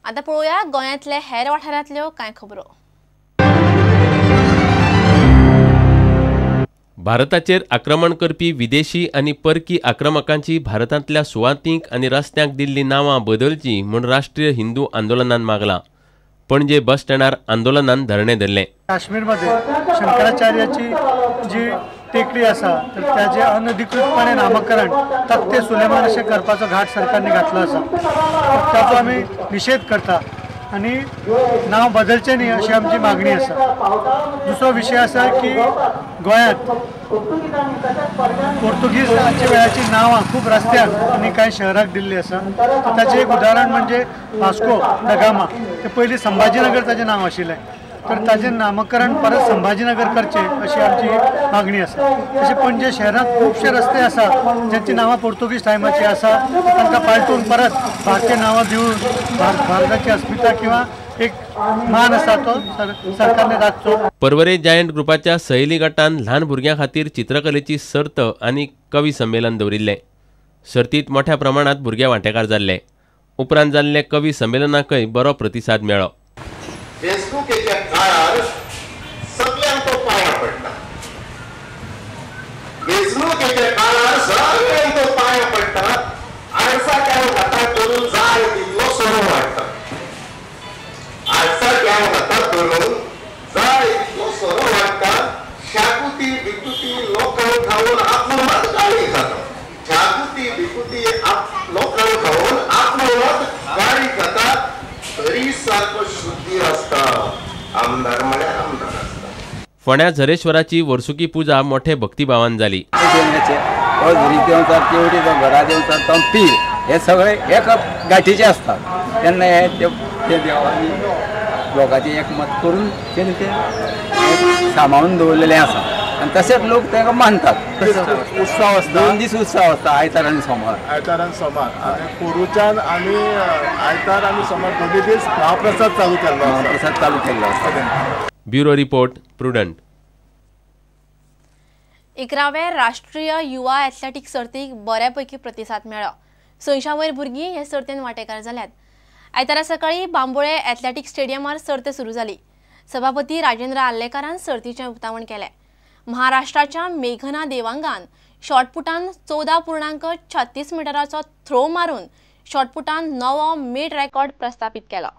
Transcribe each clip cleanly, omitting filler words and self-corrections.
आतां पळोवया गोंयांतले हेर वाठारांतल्यो कांय खबरो. भारताचेर आक्रमण करपी विदेशी आनी परकी आक्रमकांची भारतांतल्या सुवातींक आनी रस्त्यांक दिल्ली नांवां बदलची म्हूण राष्ट्रीय हिंदू आंदोलनान मागलां. पणजे बस स्टँडार आंदोलनान धरणें धरलें. काश्मीरमध्ये शंकराचार्याची जी टेकडी आसा तर त्याचे अनधिकृतपणे नामकरण तख्ते सुलेमान अशें करपाचो घाट सरकारने घातलो आसा, ताचो आमी निशेध करता आनी नांव बदलचें न्ही अशी आमची मागणी आसा. दुसरो विशय आसा की गोंयांत पोर्तुगीजाच्या वेळाची नांवां खूब रस्त्यांक आनी कांय शहराक दिल्ली आसा. ताचें एक उदाहरण म्हणजे वास्को the Gama, ते पयलीं संभाजीनगर ताचें नांव आशिल्लें, तर ताचें नामकरण परत संभाजीनगर करचें अशी आमची मागणी आसा. तशें पणजे शहरांत खुबशे रस्ते आसा ज्यांची नांवां पोर्तुगीज टायमाची आसा, तांकां पालटून परत भारतीय नांवां दिवन भारताची अस्मिता किंवा एक मान आसा तो सरकारने राखचो. पर्वरे जायंट ग्रुपाच्या सहेली गटान ल्हान भुरग्यां खातीर चित्रकलेची सर्त आनी कवी संमेलन दवरिल्लें. सर्तींत मोठ्या प्रमाणांत भुरगे वांटेकार जाल्ले. उपरांत जाल्ले कवी संमेलनाकय बरो प्रतिसाद मेळ्ळो. फेसबुकेच्या काळार सगळ्यांक तो पांया पडटा, फेसबुकेच्या काळार सगळ्यांक तो पांया पडटा, आडसाट्या हातात धरून जाय तितलो सोरो वाडटा, आडसाट्या हातात धरून जाय तितलो सोरो वाडटा, शाकुती बिकुती लोकांक खावन आपलो मत गाळी खाता, शाकुती बिकुती लोकांक खावन आपलो मत गाळी खाता, तरी सारको शुद्धी आसता, आमदार म्हळ्यार आमदार आसता. फोंड्या झरेश्वराची वर्सुकी पुजा मोठे भक्तिभावान जाली. पीर हे सगळे एक गाठीचे आसतात, तेन्ना हे ते देवांनी लोकांचें एकमत करून तेणी ते सांबाळून दवरलेलें आसा आनी तशेंच लोक ताका मानतात. उत्सव आसता, 2 दीस उत्सव आसता, आयतार आनी सोमार. आयतार आनी सोमार, आनी पोरूच्यान आनी आयतार आनी सोमार दोनूय दीस महाप्रसाद चालू केल्लो, महाप्रसाद चालू केल्लो आसता. Bureau report, Prudent. 11व्या राष्ट्रीय युवा एथलेटीक सर्तीक बऱ्यापैकी प्रतिसाद मेळ्ळो. 600 वयर भुरगीं हे सर्तीन वांटेकार जाल्यात. आयतारा सकाळीं बांबोळे एथलेटीक स्टेडियमार सर्त सुरू जाली. सभापती राजेंद्र आर्लेकारान सर्तीचें उक्तावण केलें. महाराष्ट्राच्या मेघना देवांगान शॉटपुटान 14.36 मिटराचो थ्रो मारून शॉटपुटान नवो मीट रेकॉर्ड प्रस्थापित केलो.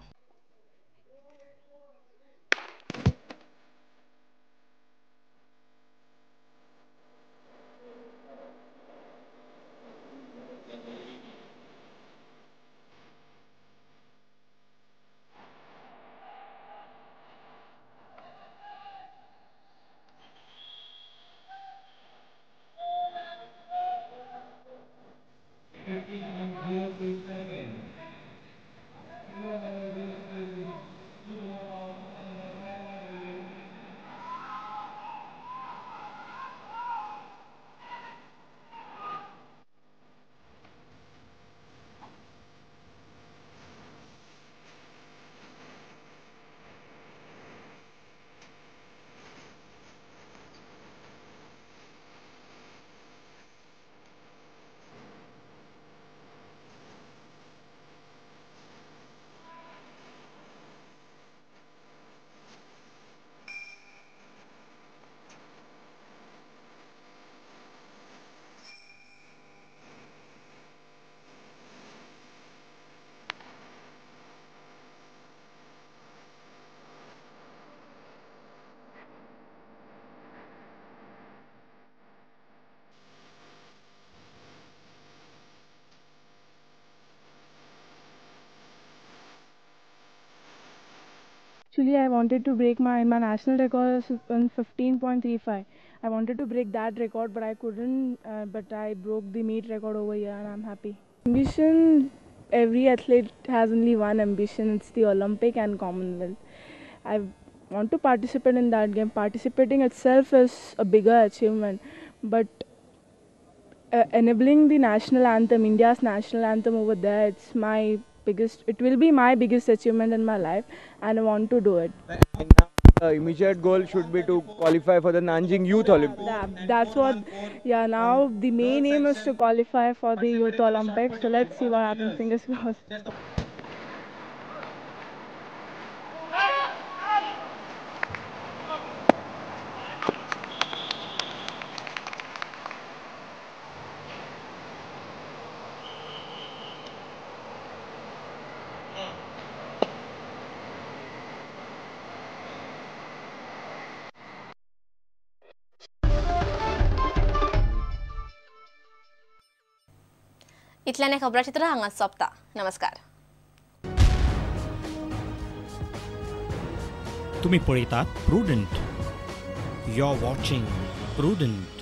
Actually, I wanted to break my national record is 15.35. I wanted to break that record, but I couldn't. But I broke the meet record over here, and I'm happy. Ambition, every athlete has only one ambition. It's the Olympic and Commonwealth. I want to participate in that game. Participating itself is a bigger achievement, but enabling the national anthem, India's national anthem over there, it's my biggest, it will be my biggest achievement in my life, and I want to do it. The immediate goal should be to qualify for the Nanjing Youth Olympics. Yeah, that's what, yeah, now the main aim is to qualify for the Youth Olympics, so let's see what happens, fingers crossed. इतल्यान हें खबराचित्र हांगाच सोंपता. नमस्कार. तुम्ही पळयतात Prudent. You are watching Prudent.